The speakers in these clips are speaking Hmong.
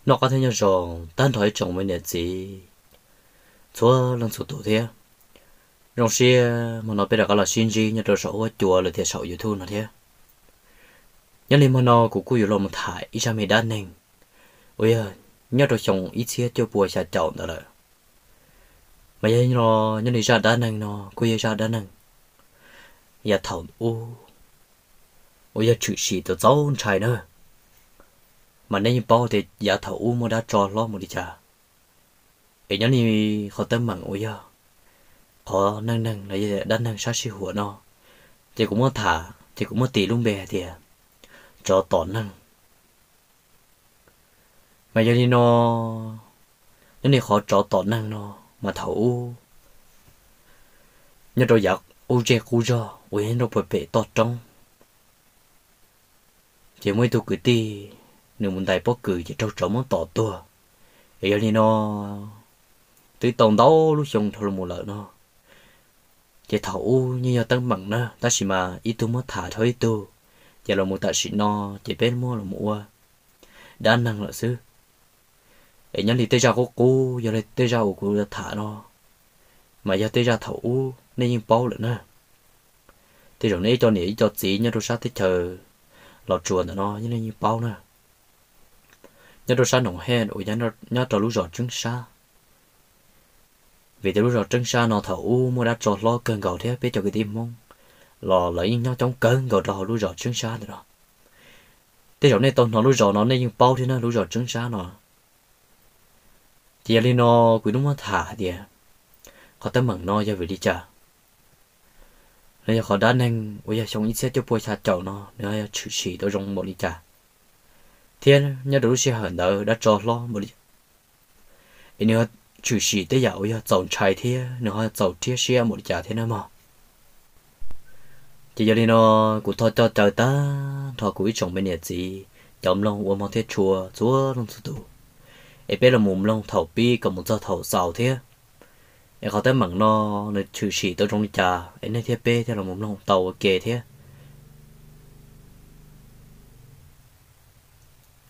Noj qab thiab nyob zoo tag nrho ib tsoom me niam txiv txhua leej txhua tus thiab. Zoo siab hmo no peb rov qab los sib ntsib nyob rau saum huab cua los tias saum YouTube no thiab. Nyob li hmo no kuv kuj yuav los mus tham ib zaj me dab neeg uas yog nyob rau xyoo ib txhiab cuaj pua xya caum ntawd lawm. Mas yog no, nyob li zaj dab neeg no kuj yog zaj dab neeg yav thaum ub uas yog tshwm sim txaus ntshai na. Mas nej yeej paub tias yav thaum ub muaj dab tsov hlob npaum li cas. Es nyob li qhov teeb meem uas yog qhov neej neeg los yog dab neeg sab sij huam no, ces kuv muab tham ces kuv muab tis lub npe hais tias tsov tom neeg. Mas yog li no, nyob li qhov tsov tom neeg no, mas thaum ub nyob rau yav qub zej qub zog uas yog nyob rau puag pem toj roob, ces muaj ib tug kwv tij, nws mus ntais pob kws ces raug tsov muab tom tuag. Es yog li no, twb tau ntau lub xyoo dhau los mus lawm no, ces thaum ub yeej yog teeb meem na, tab sis mas ib tug muab tham dhau ib tug, ces los mus tam sim no ces peb muab los ua dab neeg lawm xwb. Es nyob li tej zaj qub qub yog li tej zaj uas kuv tham no, mas yog tej zaj thaum ub nej yeej paub lawm na. Tej zaum nej ib co niam ib co txiv nyob rau sab teb chaws Los Tsuas ntawm no nej yeej paub na. Nyob rau sab Noom Hej uas nyob rau lub zos Tseeb Sab. Vim tias lub zos Tseeb Sab no thaum ub muaj dab tsov hlob kawg nkaus thiab peb cov kwv tij Hmoob los lawv yeej nyob coob kawg nkaus rau hauv lub zos Tseeb Sab ntawm no. Tej zaum nej tau hnov lub zos no nej yeej paub thiab na, lub zos Tseeb Sab no. Ces yog li no, kuv twb muab tham hais tias qhov teeb meem no yog vim li cas, los yog qhov dab neeg uas yog xyoo ib txhiab cuaj pua xya caum no nws yog tshwm sim tau zoo npaum li cas, thiab nyob rau lub sij hawm ntawd dab tsov hlob npaum li cas, es nws tshwm sim tej yam uas yog txaus ntshai thiab nws ho txaus rhiab siab npaum li cas thiab na mog. Ces yog li no, kuv thov coj caw tag nrho kuv ib tsoom me niam txiv cov mloog ua hmov thiab tshua txhua leej txhua tus, es peb los mus mloog thaum pib kom mus txog thaum xaus thiab. Es qhov teeb meem no nws tshwm sim tau zoo li cas es nej thiab peb thiaj los mus mloog tau ua ke thiab.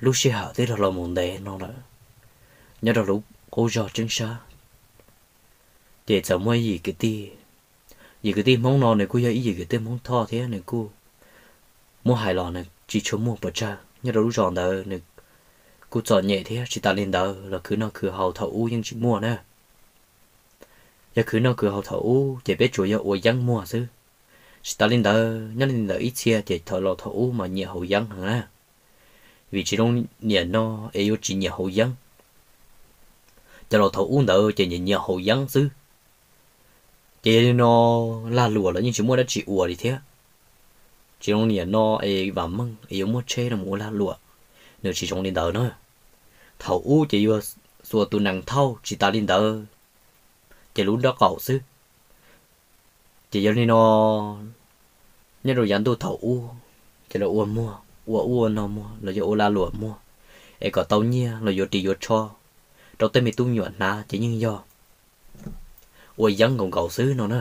Lub sij hawm twb los mus ntev no lawm, nyob rau lub qub zog Tseeb Sab, ces txawm muaj ib yim kwv tij. Yim kwv tij Hmoob no nws kuj yog ib yim kwv tij Hmoob Thoj thiab nws kuj muab hais los nws tsis tshua muaj pes tsawg. Nyob rau lub zos ntawd nws kuj txom nyem thiab, tsis tas li ntawd los khwv noj khwv haus thaum ub yeej tsis muaj na. Yog khwv noj khwv haus thaum ub ces peb tsuas yog ua yeeb muag xwb. Tsis tas li ntawd, nyob li ntawm ib txhia ces thaum laus thaum ub mas nyiam haus yeeb heev na, vim tsis zoo niam no es yuav tsis nyiam haus yeeb. Cov laus thaum ub ntawd ces nyiam nyiam haus yeeb xwb. Ces yog li no, lag luam los yeej tsis muaj dab tsi ua li thiab. Tsis zoo niam no es vam meej es yuav muab tsheb los ua lag luam, nws tsis zoo li ntawd na. Thaum ub ces yuav xuas tus nees thauj, tsis tas li ntawd ces lub nraub qaum xwb. Ces yog li no, nyob rau yav ntuj thaum ub ces lawv ua muag, ua ub ua no muag los yog ua lag luam muag, es kom tau nyiaj los yuav ris yuav tsho rau tej me tub me nyuam hnav ces yeej yog ua yeeb nkaus nkaus xwb no na.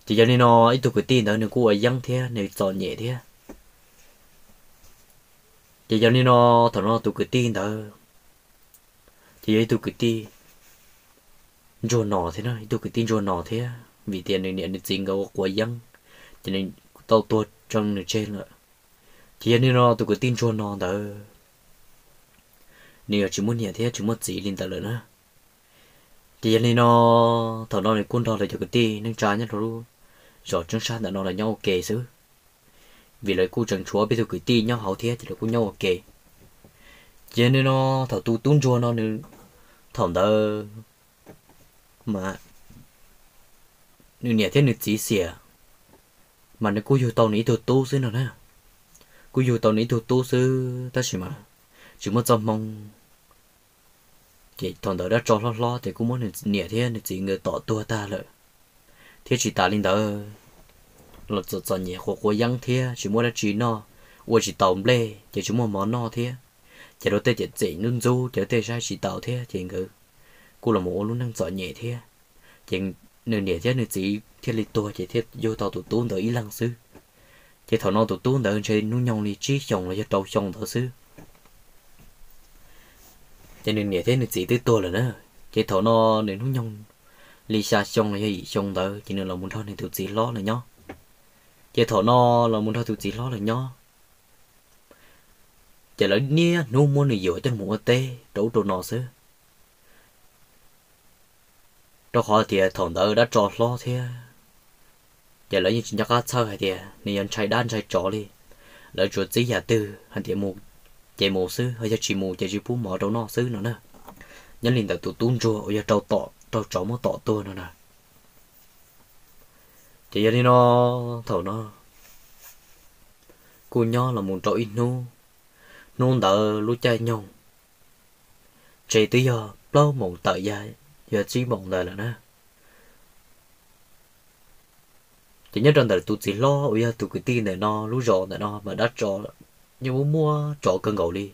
Ces yog li no, ib tug kwv tij ntawd nws kuj ua yeeb thiab nws txom nyem thiab. Ces yog li no, thaum no tus kwv tij ntawd ces yog ib tug kwv tij ntsuag no thiab, ib tug kwv tij ntsuag no thiab, vim tias nws niam nws txiv nkawd ua quav yeeb ces nws tau tuag tsoo nws tseg lawm. Ces yog li no tus kwv tij ntsuag no ntawd nws yog tsis muaj niam thiab tsis muaj txiv li ntawd lawm na. Ces yog li no, thaum no nws kuj nrog lawv cov kwv tij neej tsa nyob rau lub zos Tseeb Sab ntawm no los nyob ua ke xwb, vim lawv kuj tseem tshuav peb tug kwv tij nyob hauv thiab ces lawv kuj nyob ua ke. Ces yog li no, thaum tus tub ntsuag no nws, thaum ntawd mas nws niam thiab nws txiv xiam, mas nws kuj yug tau nws ib tug tub xwb no na. Kuj yug tau nws ib tug tub xwb tab sis mas tsis muaj txoj hmoo. Ces thaum ntawd dab tsov hlob hlob ces kuj muab nws niam thiab nws txiv nkawd tom tuag tag lawm. Thiab tsis tas li ntawd los txom txom nyem quav quav yeeb thiab tsis muaj dab tsi noj, ua tsis taus nplej ces tsis muaj mov noj thiab. Ces rau tej cem txem ntxub ntxub ces tej saib tsis taus thiab ces nkawd kuj los ua lub neej txom nyem thiab. Ces nws niam thiab nws txiv thiaj li tuag ces thiaj yug tau tus tub ntawd ib leeg xwb. Ces thaum no tus tub ntawd ntshe hnub nyoog li tsib xyoos los yog rau xyoo ntawd xwb. Ces nws niam thiab nws txiv twb tuag lawm na. Ces thaum no nws hnub nyoog li xya xyoo los yog yim xyoo ntawd ces nws los mus nrog nws tus txiv hlob lawm nyob. Ces thaum no los mus nrog tus txiv hlob lawm nyob, ces lawv niaj hnub muab nws yuam coj mus ua teb rau ub rau no xwb. Rau qhov tias thaum ntawd dab tsov hlob thiab, ces lawv yeej tsis nco qab txhawj hais tias nws yog ntshai dab ntshai tsov li. Lawv tsuas txib yam twg hais tias mus ces mus xwb, ho yog tsis mus ces tsis pub mov rau noj xwb no na. Nyob li ntawm tus tub ntsuag uas yog raug tom raug tsov muab tom tuag no na. Ces yog li no, thaum no kuj nyob los mus rau ib hnub, hnub ntawd lub caij nyoog tsev twb yog plaub moos tawm ya, yog tsib moos ntawd lawm na. Ces nyob rau ntawm tus txiv hlob uas yog tus kwv tij ntawm no lub zos ntawm no mas dab tsov yeej muaj muaj tsov kawg nkaus li.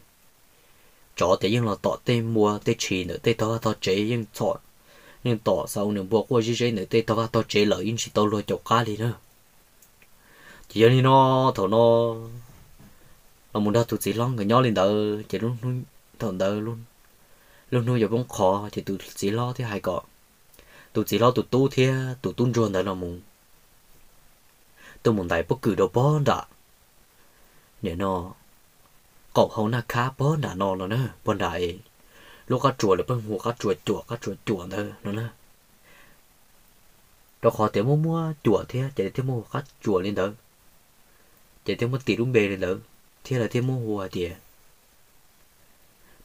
Tsov ces yeej los tom tej npua tej tshis ntawm tej tog vaj tog tsev yeej txhom, yeej tom xav ua nws npua quaj zib zeb ntawm tej tog vaj tog tsev lawm yeej tsis tau luag caum qab li na. Ces yog li no, thaum no los mus nrog tus txiv hlob nkawd nyob li ntawd ces thaum ntawd lub hnub yuav poob qho ces tus txiv hlob thiaj hais kom tus txiv hlob tus tub thiab tus tub ntsuag ntawd los mus tuaj mus ntais pob kws rau pog nram, nim no qaum hau naj khab pog nram no los na, pog nram es lub qab tsuas lawv pheej hu qab tsuas cuam qab tsuas cuam ntawd no na. Rau qhov tias muaj muaj cuam thiab ces thiaj muaj hu qab tsuas li ntawd, ces thiaj muab tis lub npe li ntawd thiab lawv thiaj muab hu hais tias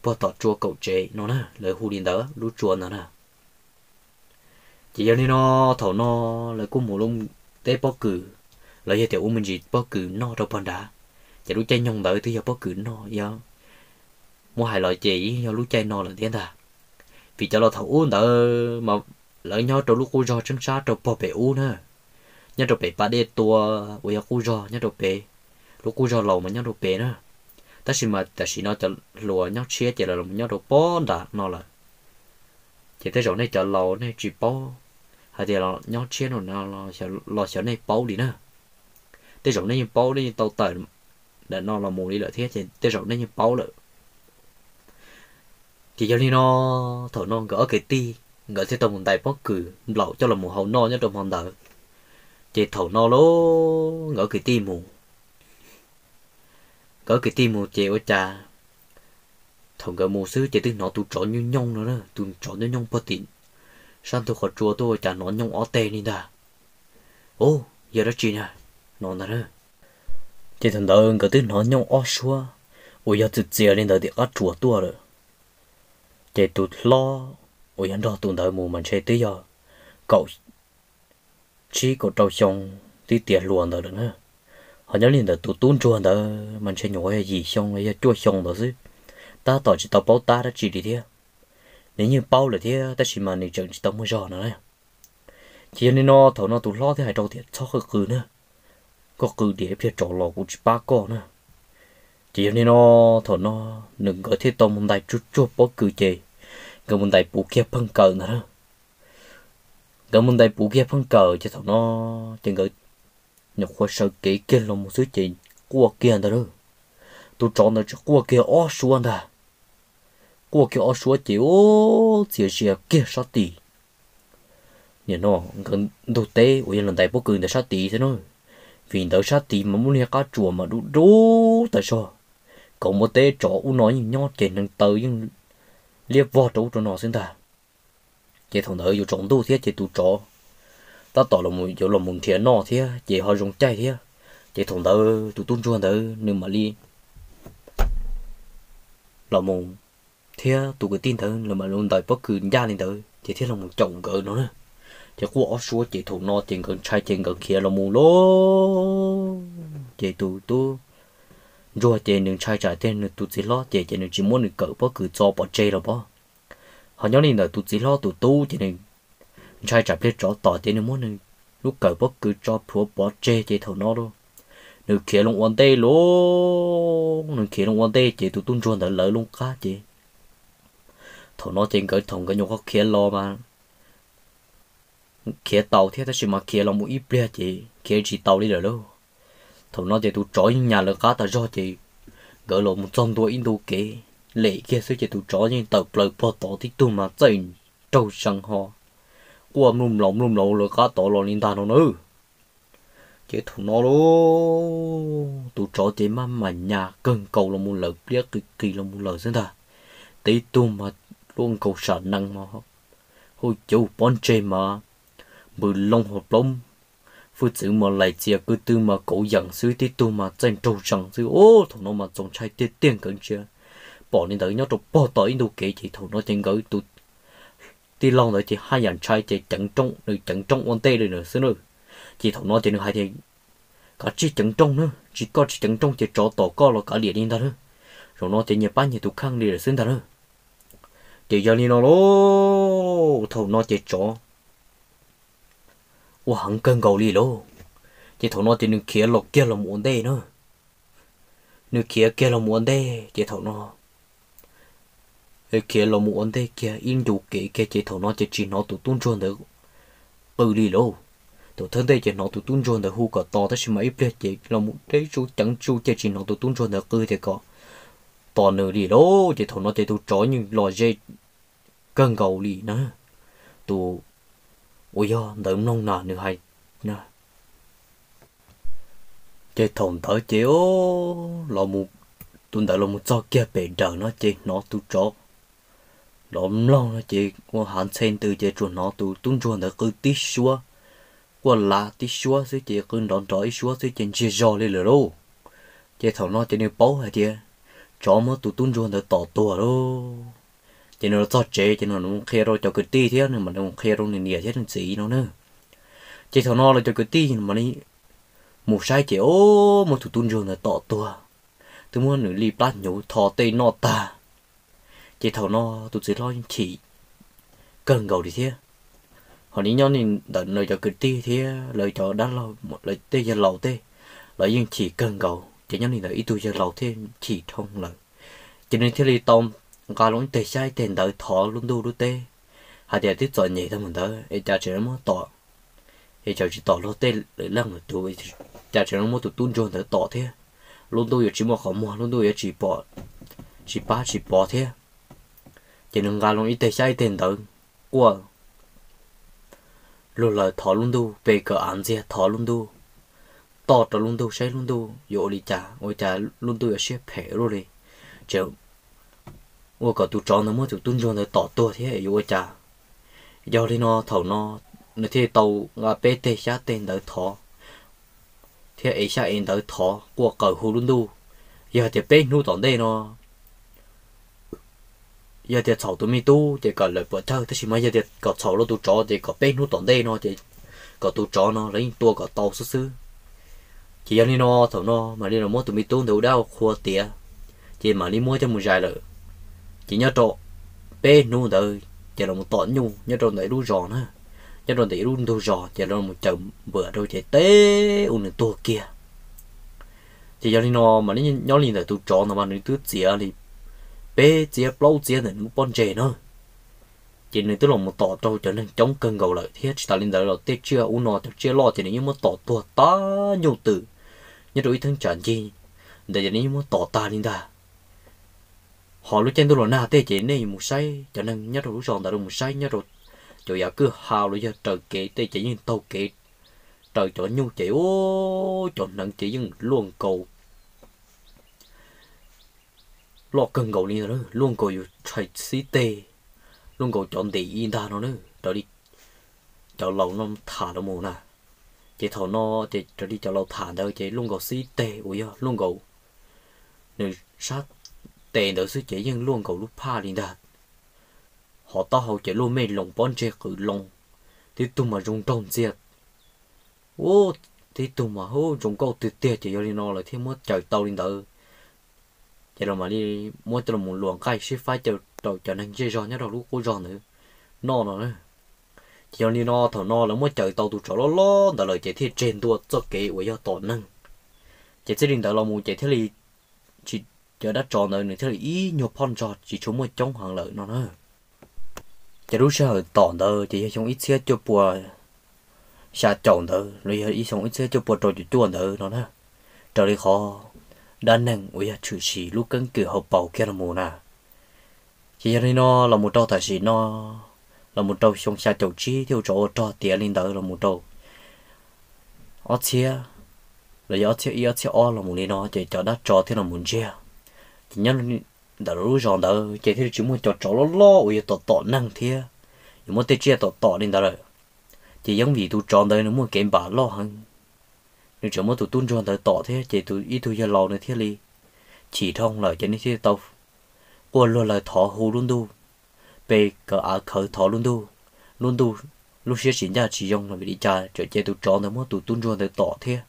pog tom tsua kaum tsev no na, lawv hu li ntawd lub tsua ntawd na. Ces yog li no, thaum no lawv kuj mus teb pob kws los yog tias ua me ntsis pob kws noj rau pog nrad. Ces lub caij nyoog ntawd twb yog pob kws noj, yog muab hais los ces yeej yog lub caij no lawm thiab ntag. Vim cov laus thaum ub ntawd mas lawv nyob rau lub qub zog tseeb sab rau pog pem ub na, nyob rau pem pas dej tua uas yog qub zog nyob rau pem, lub qub zog laus mas nyob rau pem na. Tab sis mas tam sim no cov hluas nyob tshiab ces lawv los nyob rau pog nram no lawm. Ces tej zaum nej cov laus nej tsis paub hais tias los nyob tshiab no los xyov nej paub li na. Tej zaum nej yeej paub, nej yeej tau tawm ntawm no los mus li lawm thiab ces tej zaum nej yeej paub lawm. Ces yog li no, thaum no nkawd ob kwv tij nkawd thiaj tau mus ntais pob kws nplaum coj los mus hau noj nyob rau hmo ntawd. Ces thaum no lauj, nkawd ob kwv tij mus, nkawd ob kwv tij mus ces ua cas thaum nkawd mus xwb ces twb hnov tus tsov nyooj nyooj no na, tus tsov nyooj nyooj pog tim sab ntug qhov tsua tuaj, ua cas hnov nyooj ob teg li ntag. Ub, yog dab tsi na no ntag na. Ces thaum ntawd nkawd twb hnov nyooj ob suab uas yog txias txias li ntawd tim qab tsuas tuaj lawm. Ces tus hlob uas yog nrog tus ntawd mus mas ntshe twb yog kaum tsib kaum rau xyoo, twb tiav hluas ntawd lawm na. Ho nyob li ntawm tus tub ntsuag ntawd mas ntshe nyuam qhuav yog yim xyoo los yog cuaj xyoo ntawd xwb, tab tom tsis tau paub tab dab tsi li thiab. Nws yeej paub lawm thiab tab sis mas nws tseem tsis tau muaj zog no na. Ces yog li no thaum no tus hlob thiaj hais rau tias, txhob qw qw na, koj qw diam ib pliag tsov los kuv tsis pab koj na. Ces yog li no thaum no nws nkawd thiaj tau mus ntais tsuag tsuag pob kws ces nkawd mus ntais puv kiag pheej kawm ntag na. Nkawd mus ntais puv kiag pheej kawm ces thaum no ces nkawd nyuam qhuav sawv kev kiag los mus xwb ces quaj kiag ntag lauj. Tus tsov ntawd tsis quaj kiag ob suab ntag. Quaj kiag ob suab ces ub txias zias kiag sab tid. Nim no nkawd ntug teb uas yog los ntais pob kws ntawd sab tid xwb na, vim ntawd sab tid mas muaj niag qab tsuas mas dub dub tas zog. Kauv npua teb tsov ub no yeej nyob ces hneev taw yeej liab vog rau ub rau no xwb ntag. Ces thaum ntawd yuav tsaus ntuj thiab ces tus tsov tab tom yuav los mus nrhiav noj thiab ces ho zoo caij thiab. Ces thaum ntawd tus tub ntsuag ntawd nws mam li los mus thiab tus kwv tij ntawd lawv mam li ntais pob kws ncaj li ntawd ces thiaj los mus caum nkawd no na. Ces quaj ob suab ces thaum no ces nkawd ntshai ces nkawd khiav los mus lauj. Ces tus tub ntsuag ces nws ntshai tsam tej nws tus txiv hlob ces ces nws tsis muab nws kawm pob kws txo pov tseg los pob. Ho nyob li ntawm tus txiv hlob tus tub ces nws ntshai tsam pliag tsov tom ces nws muab nws lub kawm pob kws tso plhuav pov tseg ces thaum no lauj, nws khiav loo ua ntej lauj. Nws khiav loo ua ntej ces tus tub ntsuag ntawd lawv loo qab ces thaum no ces nkawd thaum nkawd nyuam qhuav khiav los mas khiav tau thiab tab sis mas khiav los mus ib pliag ces khiav tsis tau li lawm lauj. Thaum no ces tus tsov yeej nyas lawv qab tas zog ces nkawd los mus txog ntua ib ntu kev lem kiag xwb ces tus tsov yeej tawm plaws pog tod tib tug mas txaij nraug zees ho quaj mluj mlaus mluj mlaus lawv qab tod los li ntag no na. Ces thaum no lauj, tus tsov ces maj mam nyas kawg nkaus los mus lawm, pliab qis qis los mus lawm xwb ntag. Tib tug mas luaj nkaus sam nees mas hu cuv pob ntseg mas npws loo hauv plaub, hwj txwv mas lais txias kwv tw mas kauv yees xwb, tib tug mas txaij nraug zees xwb. Ub, thaum no mas txaus ntshai tiag tiag, nkawd ntsia pom li ntawd nyob rau pog tom ib ntu kev ces thaum no ces nkawd tus tij laug ntawd ces haj yam ntshai ces ceev rooj, nws ceev rooj ua ntej li ntawd xwb na. Ces thaum no ces nws hais tias, kav tsij ceev rooj na, tsis, koj tsis ceev rooj ces tsov tom koj los kav liam li ntag na. Zaum no ces nyias pab nyias tus kheej li lawm xwb ntag na. Ces yog li no lauj, thaum no ces tsov ua heev kawg nkaus li lauj. Ces thaum no ces nws khiav los kiag los mus ua ntej na. Nws khiav kiag los mus ua ntej ces thaum no, khiav los mus ua ntej kiag ib ntu kev kiag ces thaum no ces tsis hnov tus tub ntsuag ntawd qw li lauj. Thaum thawj ntej ces hnov tus tub ntsuag ntawd hu kom tos tab sis mas ib pliag ces los mus deb tsuj ceev tsuj ces tsis hnov tus tub ntsuag ntawd qw tias kom tos nws li lauj. Ces thaum no ces tus tsov yeej los ze kawg nkaus li na. Tus uas yog ntawd mloog na nws hais na. Ces thaum ntawd ces los, tus ntawd los mus txog kiag pem daws no ces hnov tus tsov los mloog no ces ua hav ntxhe ntws ces tsuas hnov tus tub ntsuag ntawd qw tib suab, quaj lav tib suab xwb ces qw nrov nrov ib suab xwb ces ntsiag zog li lawm lauj. Ces thaum no ces nws paub hais tias tsov muab tus tub ntsuag ntawd tom tuag lauj. Ces nws los txog tsev ces nws qhia rau cov kwv tij thiab nws mam li qhia rau nws niam thiab nws txiv no na. Ces thaum no los cov kwv tij mam li mus saib ces o, muab tus tub ntsuag ntawd tom tuag, twb muab nws li plab hnyuv tho tej noj tag. Ces thaum no tus txiv hlob yeej chim kawg nkaus li thiab. Ho nws nyob ntawm lawv cov kwv tij thiab lawv cov dab laug, lawv tej yawg laus tej, lawv yeej chim kawg nkaus ces nyob li ntawd ib tug yawg laus thiaj chim dhau lawm. Ces nws thiaj li tau nqa loo ib teg xyab ib teg ntawv thov lub ntuj lub teb hais tias twb txom nyem tag mus ntawd es cas tseem muab tom, es tseem tsis tom luag tej lwm leej lwm tus, cas tseem muab tus tub ntsuag ntawd tom thiab. Lub ntuj yuav tsis muaj qhov muag, lub ntuj yuav tsis pom, tsis pab tsis pov thiab. Ces nws nqa loo ib teg xyab ib teg ntawv quaj luag lawv thov lub ntuj, pe kawm av ntxiag thov lub ntuj, toj rau lub ntuj saib lub ntuj yuav ua li cas, ua cas lub ntuj yuav siab phem luaj li, tseem ua kom tus tsov ntawd muab tus tub ntsuag ntawd tom tuag thiab yuav ua cas. Yog li no thaum no nws thiaj tau nqa peb teg xyab teg ntawv thov thiab ev xyab ev ntawv thov quaj qw hu lub ntuj. Yog tias peb hnub tom ntej no yog tias txhaum tus me tub ces kom lawv puam chawj, tab sis mas yog tias kom txhaum rau tus tsov ces kom peb hnub tom ntej no ces kom tus tsov no lawv yeej tua kom tau xwb xwb. Ces yog li no thaum no mam li los muab tus me tub ntawd ua dab ua qhua tiav, ces mam li muab coj mus zais lawm. Ces nyob rau peb hnub ntawd ces los tom nyuj nyob rau ntawm ib lub zos na, nyob rau ntawm ib lub ntug zos ces los caws npam rau ces teb ua nws tuag kiag. Ces yog li no mam li nyob li ntawm tus tsov ntawd mas nws twb txiav li peb txiab plaub txiab ntawm nws lub pob ntseg na. Ces nws twb los mus tom rau cov neeg coob kawg nkaus lawm thiab tsis tas li ntawd los tej tsiaj ub no cov tsiaj loj ces nws yeej muab tom tuag tag nyuj twm nyob rau ib thaj tsam ncig ntawd ces nws yeej muab tom tag li ntag. Ho lub caij ntuj los nag tej ces nej mus saib, cov neeg nyob rau lub zos ntawd los mus saib nyob rau cov yav kwj ha los yog raws kev tej ces yeej taug kev raws cov nyuj ces ub, cov hneev ces yeej luaj nkaus loj kawg nkaus li ntag, luaj nkaus yus tshais xib teg, luaj nkaus cov ntim ib ntag no na. Raws li cov laus no tham los mus na, ces thaum no ces raws li cov laus tham ntawd ces luaj nkaus xib teg uas yog luaj nkaus nws sab tes ntawd xwb ces yeej luaj nkaus lub phaj li ntag. Ho taub hau ces luaj mej loos, pob ntseg qws loos, tib tug mas zoo nraug ntxiag, ub, tib tug mas hu zoo nkauj tiag tiag. Ces yog li no lawv thiaj muab caws tau li ntawd, ces los mam li muab coj los luam nqaij sib faib rau cov neeg zej zog nyob rau lub qub zog ntawd noj no na. Ces yog li no thaum no lawv muab caws tau tus tsov loj loj ntawd lawm ces thiaj tseg ntua txoj kev uas yog tom neeg. Ces txij li ntawd los mus ces thiaj li tsis, cov dab tsov ntawd nws thiaj li ib nyuag phoj ntso tsis tshua muaj coob heev lawm no na. Ces lub sij hawm tom ntawd ces yog xyoo ib txhiab cuaj pua xya caum ntawd los yog ib xyoo ib txhiab cuaj pua rau caum cuaj ntawd no na. Raws li qhov dab neeg uas yog tshwm sim lub keeb kwm hauv paus kiag los mus na, Ces yog li no los mus rau tam sim no, los mus rau xyoo xya caum tsib thiab ua tsov ua rog tiav li ntawd los mus rau ob txhiab, los yog ob txhiab ib ob txhiab ob los mus li no ces cov dab tsov thiaj los mus ntsiag. Ces nyob ntawm lub zos ntawd ces thiaj li tsis muaj cov tsov loj loj uas yog tom tom neeg thiab, yuav muaj tej tsiaj tom tom li ntawd lawm. Ces yeej vim tus tsov ntawd nws muaj kev npam loj heev, nws tseem muab tus tub ntsuag ntawd tom thiab ces tus ib tug yawg laus nws thiaj li chim dhau lawm ces nws thiaj tau quaj luag lawg thov hu lub ntuj, pe kawv av khawv thov lub ntuj, lub ntuj lub siab tsis ncaj tsis zoo los vim li cas tseem cia tus tsov ntawd muab tus tub ntsuag ntawd tom thiab,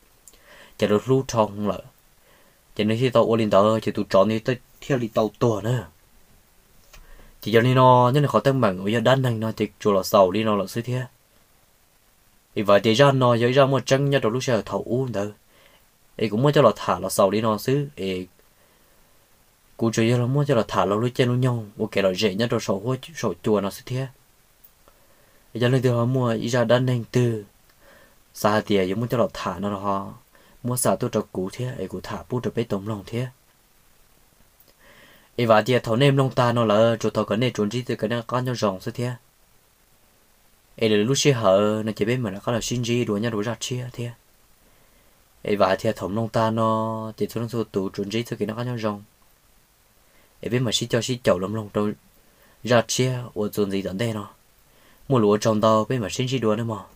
ces lawv hlub dhau lawm. Ces nws thiaj tau ua li ntawd ces tus tsov ntawd thiaj li tau tuag na. Ces yog li no, nyob li qhov teeb meem uas yog dab neeg no ces tsuas los xaus li no lawm xwb thiab. Es vam tias zaj no yog ib zaj muaj tseeb nyob rau lub sij hawm thaum ub ntawd, es kuv muab coj los tham los xaus li no xwb es kuv tsuas yog los muab coj los tham laug lub caij lub nyoog ua kev lom zem nyob rau saum huab saum cua no xwb thiab. Yog leej twg ho muaj ib zaj dab neeg twg xav hais tias yuav muab coj los tham no los ho muab xa tuaj rau kuv thiab es kuv tham pub rau peb tau mloog thiab. Es vam tias thaum nej mloog tag no lawm tsuas thov kom nej tsuas ntsib txoj kev noj qab nyob zoo xwb thiab. Es lwm lub sij hawm no ces peb mam rov qab los sib ntsib dua nyob rau zaj tshiab thiab. Es vam tias thaum mloog tag no ces txhua leej txhua tus tsuas ntsib txoj kev noj qab nyob zoo. Es peb mam sib coj sib caum los mloog rau zaj tshiab uas txuas ntxiv tom ntej no. Muaj lus ua tsaug ntau, peb mam sib ntsib dua nawb mog.